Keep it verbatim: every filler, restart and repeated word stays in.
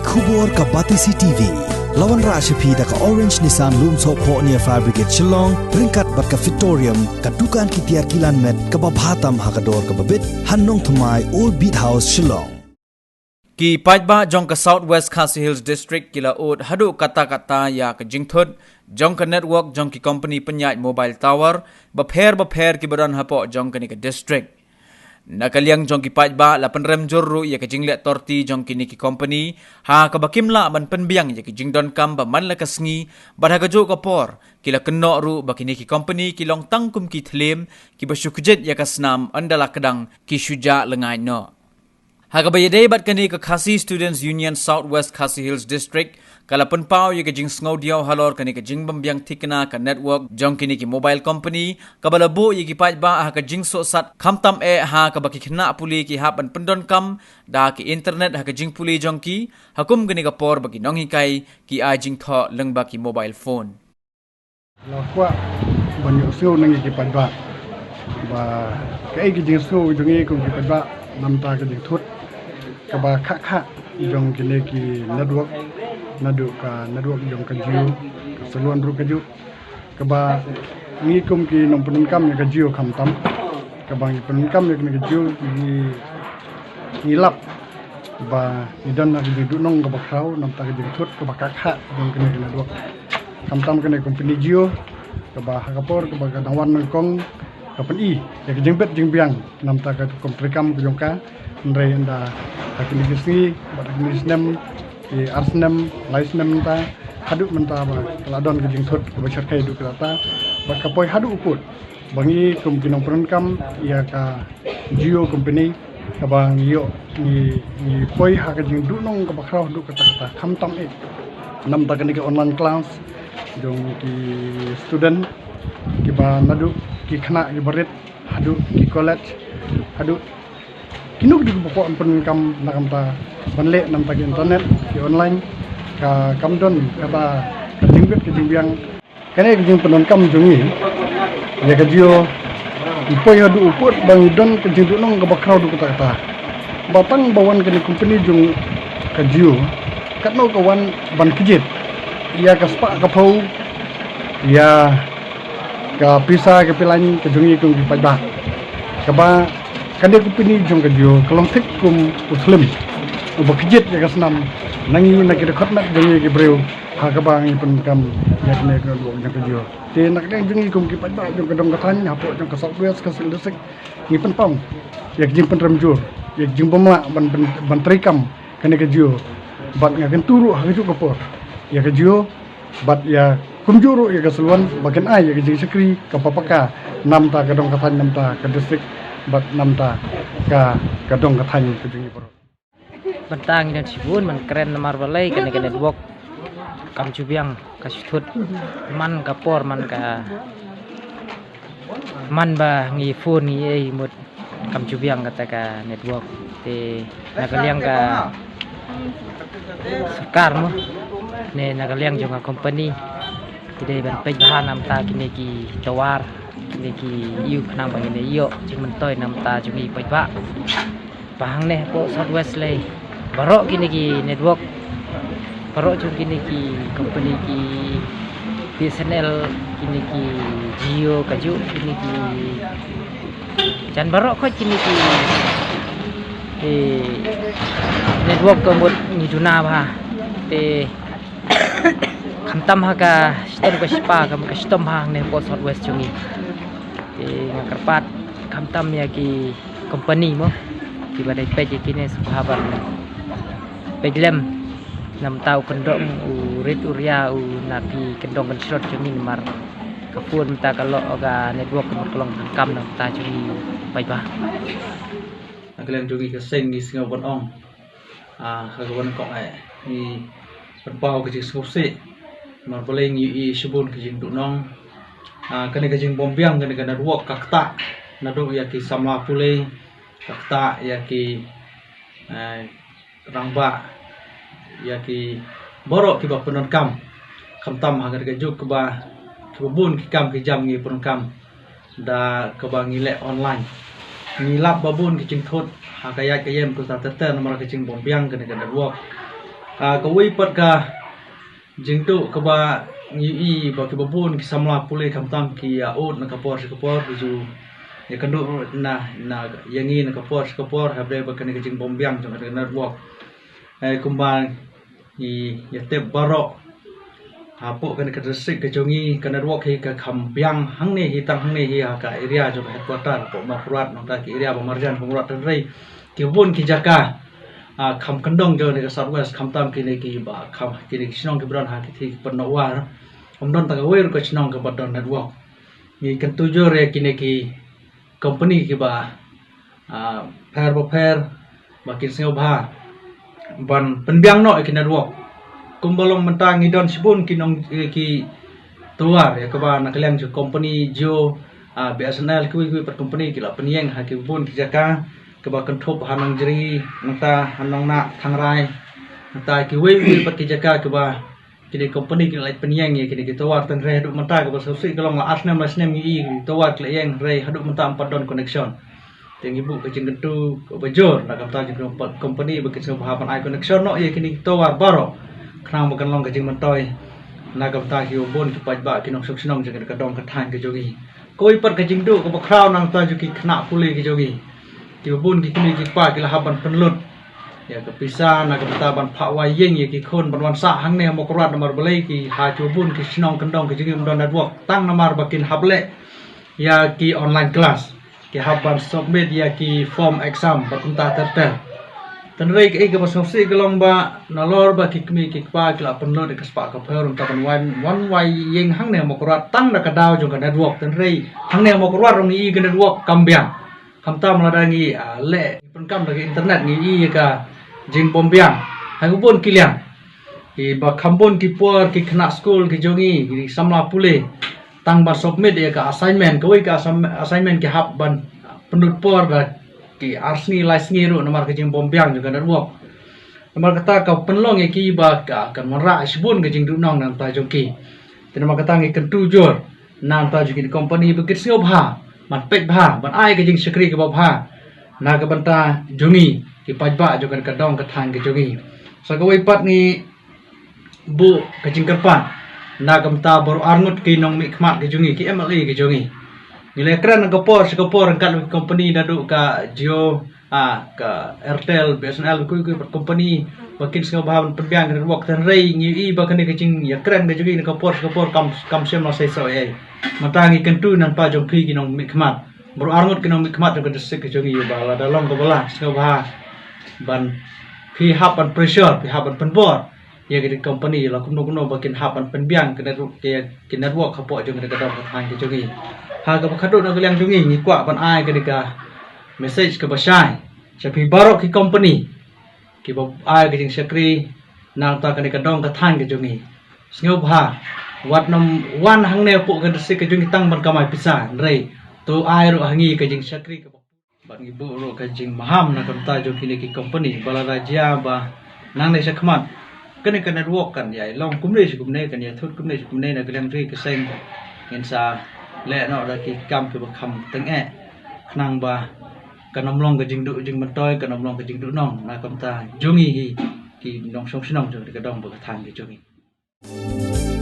Khubor ka Batesi T V. La wanrah sha phi da ka Orange Nissan Lumsohphoh near Fire Brigade Shillong, ryngkat bad ka Fitorium, ka dukan ki tiar kilan met kaba bha tam ha ka dor kaba bit, ha Nongthymmai, Old Beat House, Shillong. Ki paidbah jong ka South West Khasi Hills District ki la ud haduh katta katta ïa ka jingthut jong ka network jong ki kompani pynïaid mobile tower bapher bapher kiba don hapoh jong kane ka district. Na ka liang jong ki paidbah la pynrem jur ruh ïa ka jingleh torti jong kine ki kompani, ha kaba kim lah ban pynbiang ïa ki jingdonkam ba man la ka sngi, bad ha kajuh ka por ki la kynnoh ruh ba kine ki kompani ki long tang kum ki thliem kiba shu kjit ïa ka snam ynda la kdang ki shu jah lyngngai noh. Ha kaba ïadei bad kane, ka Khasi Students Union South West Khasi Hills District ka la pynpaw ïa ka jingsngewdiaw halor kane ka jingbymbiang thikna ka network jong kine ki mobile company, kaba la buh ïa ki paidbah ha ka jingsohsat, khamtam eh ha kaba ki khynnah pule ki hap ban pyndonkam da ki internet ha ka jingpule jong ki, ha kum kane ka por ba ki nonghikai ki ai jingthoh lyngba ki mobile phone. La kwah ban ïohsngew na ngi ki paidbah ba kaei ka jingsngew jong ngi kum ki paidbah namar ka jingthut kaba khah khah jong kine ki network, naduh ka network jong ka Jio, ka Cellulant ruh kajuh, kaba ngi kum ki nongpyndonkam ïa ka Jio khamtam, kaba ngi pyndonkam ïa kane ka Jio, ngi, ngi lap ba ngi don ha ka jingduhnong kaba khraw namar ka jingthut kaba khah khah jong kane ka network. Khamtam kane ka kompani Jio, kaba ha ka por kaba ka dang wan nyngkong ka pyni ïa ka jingbit jingbiang namar ka kum treikam ka jong ka, hynrei ynda ha kine ki sngi bad ha kine ki snem, ki ar snem, lai snem mynta, haduh mynta ba ka la don ka jingthut kaba shyrkhei haduh katta, bad ka poi haduh u pud ba ngi kum ki nongpyndonkam ïa ka Jio company, kaba ngi ïoh, ngi, ngi poi ha ka jingduhnong kaba khraw haduh katta katta, khamtam eh namar kane ka online class jong ki student, kiba naduh ki khynnah kiba rit haduh ki college, haduh kino kino kiba kwah pyndonkam na ka bynta ban leh namar ki internet, ki online, ka kam don kata ka jingbit ka jingbiang. Kane ka jingpyndonkam jong ngi ïa ka Jio, ngi poi haduh u pud ba ngi don ka jingduhnong kaba khraw haduh katta katta. Ba tang ba wan kane ka kompani jong ka Jio, katno ka wan ban kjit ïa ka spah ka phew ïa ka pisa ka pilan ka jong ngi kum ki paidbah. Kaba kane ka kompani jong ka Jio ka long thik kum u thliem uba kjit ïa ka snam na ngi, na ki dkhot met jong ngi ki briew, ha kaba ngi pyndonkam ïa kane ka network jong ka Jio. Te na ka liang jong ngi kum ki paidbah jong ka dong ka thaiñ hapoh jong ka South West Khasi Hills District, ngi pynpaw ïa ka jingpynrem jur, ïa ka jingbymlah ban, ban, ban treikam kane ka Jio, bad nga kyntu ruh ha kajuh ka por ïa ka Jio bad ïa kumjuh ruh ïa ka Cellulant ba kin ai ïa ka jingshakri kaba paka namar ka dong ka thaiñ, namar ka district, bad namar ka, ka dong ka thaiñ ka jong ngi baroh. Bad tang ngi don shibun ban kren namar balei kane ka network kam ju biang, ka shu thut man ka por, man ka, man ba ngi phone ngi ei mut kam ju biang kata ka network. Te na ka liang ka sorkar mo, ne na ka liang jong ka company, ki dei ban peit bha namar kine ki tower, kine ki ïew, khnang ba ngin ïoh jingmyntoi namar jong ngi paidbah. Ba hangne hapoh South West lei, baroh kine ki network, baroh jong kine ki company, ki B S N L, kine ki Jio, kajuh kine ki, jan baroh khoit kine ki, ki network ka mut ngi duna bha. Te khamtam ha ka shitom ka shipa, ka mut ka shitom bha hangne hapoh South West jong ngi. Te nga kyrpad khamtam ïa ki company mo, kiba dei peit ïa kine, sngewbha ban peit lem namar u kyndong u rit u ria, u na ki kyndong kynshlur jong ngi, namar ka phone mynta ka long ka network ka mut ka long tang kam namar jong ngi paidbah. Na ka liang jong ngi ka seng ngi sngew ban ong, ah, ha kaba nyngkong eh ngi pynpaw ka jingsngewsih namar balei ngi ïohi shibun ka jingduhnong. Ah, kane ka jingbymbiang kane ka network ka ktah naduh ïa ki samla pule, ka ktah ïa ki, eh, rangbah, ïa ki baroh kiba pyndonkam, khamtam ha kane ka juk kaba, kiba bun ki kam ki jam ngi pyndonkam da kaba ngi leh online. Ngi lap ba bun ki jingthut ha ka ïaid ka ïeng, kumta ter ter namar ka jingbymbiang kane ka network. Ah, kawei pat ka jingduh kaba ngi i ba kiba bun ki samla pule khamtam ki ïa ud na ka por sha ka por, ki ju ïa kynduh na, na ïa ngi na ka por sha ka por, hynrei ba kane ka jingbymbiang jong ka network. Eh, kumba ngi ïa tip baroh, hapoh kane ka district ka jong ngi, ka network hi ka kham biang hangne hi, tang hangne hi ha ka area jong ka headquarter hapoh Mawkyrwat, nangta ki area ba marjan ka Mawkyrwat, hynrei ki bun ki jaka, ah, kham kyndong jong ka South West, khamtam kine kiba kham, kine ki shnong kiba don ha ki thik pynnoh war, ym don tang kawei ruh ka shnong kaba don network. Ngi kyntu jur ïa kine ki company kiba, ah, pher bapher ba kin sngewbha ban pynbiang noh ïa ki network. Kumba long mynta ngi don shibun ki nong, eh, ki tower ïa kaba na ka liang jong company Jio, ah, B S N L, kiwei kiwei pat company ki la pynïeng ha ki bun ki jaka, kaba kynthup ha Nongjri, nangta ha Nongnah, Thangrai, nangta kiwei kiwei pat ki jaka kiba kine company ki la leit pynïeng ïa kine ki tower, tang hynrei haduh mynta kaba sngewsih ka long la ar snem lai snem ngi i ki tower ki la ïeng, hynrei haduh mynta ym pat don connection. Te ngi buh ka jingkyntu kaba jur na ka bynta jong ki company ba kin sngewbha ban ai connection noh ïa kine ki tower baroh, khnang ba kan long ka jingmyntoi na ka bynta kiba bun ki paidbah, ki nongshong shnong jong kane ka dong ka thaiñ ka jong ngi. Kawei pat ka jingduh kaba khraw na ka bynta jong ki khynnah pule ki jong ngi, kiba bun ki kmie ki kpa ki la hap ban pynlut ïa ka pisa na ka bynta ban phah wai ïing ïa ki khun ban wan sah hangne ha Mawkyrwat, namar balei ki ha kiba bun ki shnong kyndong ki jong ngi ym don network, tang namar ba kin hap leh ïa ki online class, ki hap ban submit ïa ki form exam bad kumta ter ter. Te hynrei kaei kaba sngewsih ka long ba nalor ba ki kmie ki kpa ki la pynlut ïa ka spah ka phew ruh, nangta ban wan, wan wai ïing hangne ha Mawkyrwat tang da ka daw jong ka network. Te hynrei hangne ha Mawkyrwat ruh ngi i ka network kam biang, khamtam lada ngi, ah, leh, pyndonkam da ka internet, ngi i ïa ka jingbymbiang ha ka bun ki liang. Kiba kham bun ki por ki khynnah skul ki jong ngi, ki samla pule, tang ban submit ïa ka assignment, kawei ka assam-, assignment ki hap ban pynlut por da ki ar sngi lai sngi ruh namar ka jingbymbiang jong ka network. Namar kata ka pynlong ïa ki ba ka, kan wanrah shibun ka jingduhnong na ka bynta jong ki. Te namar kata ngi kyntu jur na ka bynta jong kine ki company ba kin sngewbha ban peit bha, ban ai ka jingshakri kaba bha na ka bynta jong ngi ki paidbah jong kane ka dong ka thaiñ ka jong ngi. Sa kawei pat ngi buh ka jingkyrpad na ka bynta baroh arngut ki nongmihkhmat ki jong ngi, ki M L A ki jong ngi. Ngi la kren na ka por sha ka por ryngkat ki company, naduh ka Jio, ah, ka Airtel, B S N L, kiwei kiwei pat company ba kin sngewbha ban pynbiang ka network. Te hynrei ngi i ba kane ka jingïakren ka jong ngi na ka por sha ka por kam, kam shym la sei soh ei ei. Mynta ngi kyntu na ka bynta jong phi ki nongmihkhmat, baroh arngut ki nongmihkhmat jong ka district ka jong ngi, ba lada long kaba lah, sngewbha ban, phi hap ban pressure, phi hap ban pynbor ïa kine ki company la kumno kumno ba kin hap ban pynbiang ki network, ki, ki network hapoh jong kane ka dong ka thaiñ ka jong ngi. Ha kaba khatduh na ka liang jong ngi, ngi kwah ban ai kane ka message kaba shai sha phi baroh ki company kiba ai ka jingshakri na ka bynta kane ka dong ka thaiñ ka jong ngi. Sngewbha, wat nym wan hangne hapoh ka district ka jong ngi tang ban kamai pisa, hynrei to ai ruh ha ngi ka jingshakri kaba Bad ngi buh ruh ka jingmaham na ka bynta jong kine ki company ba lada jia ba nangne shakhmat kane ka network kan ïai long kumne shi kumne, kan ïai thut kumne shi kumne, na ka liang ri ka seng ngin sa leh noh da ki kam kiba kham tyngeh, khnang ba kan ym long ka jingduh jingmyntoi, kan ym long ka jingduhnong na ka bynta jong ngi hi ki nongshong shnong jong ka dong ba ka thaiñ ka jong ngi.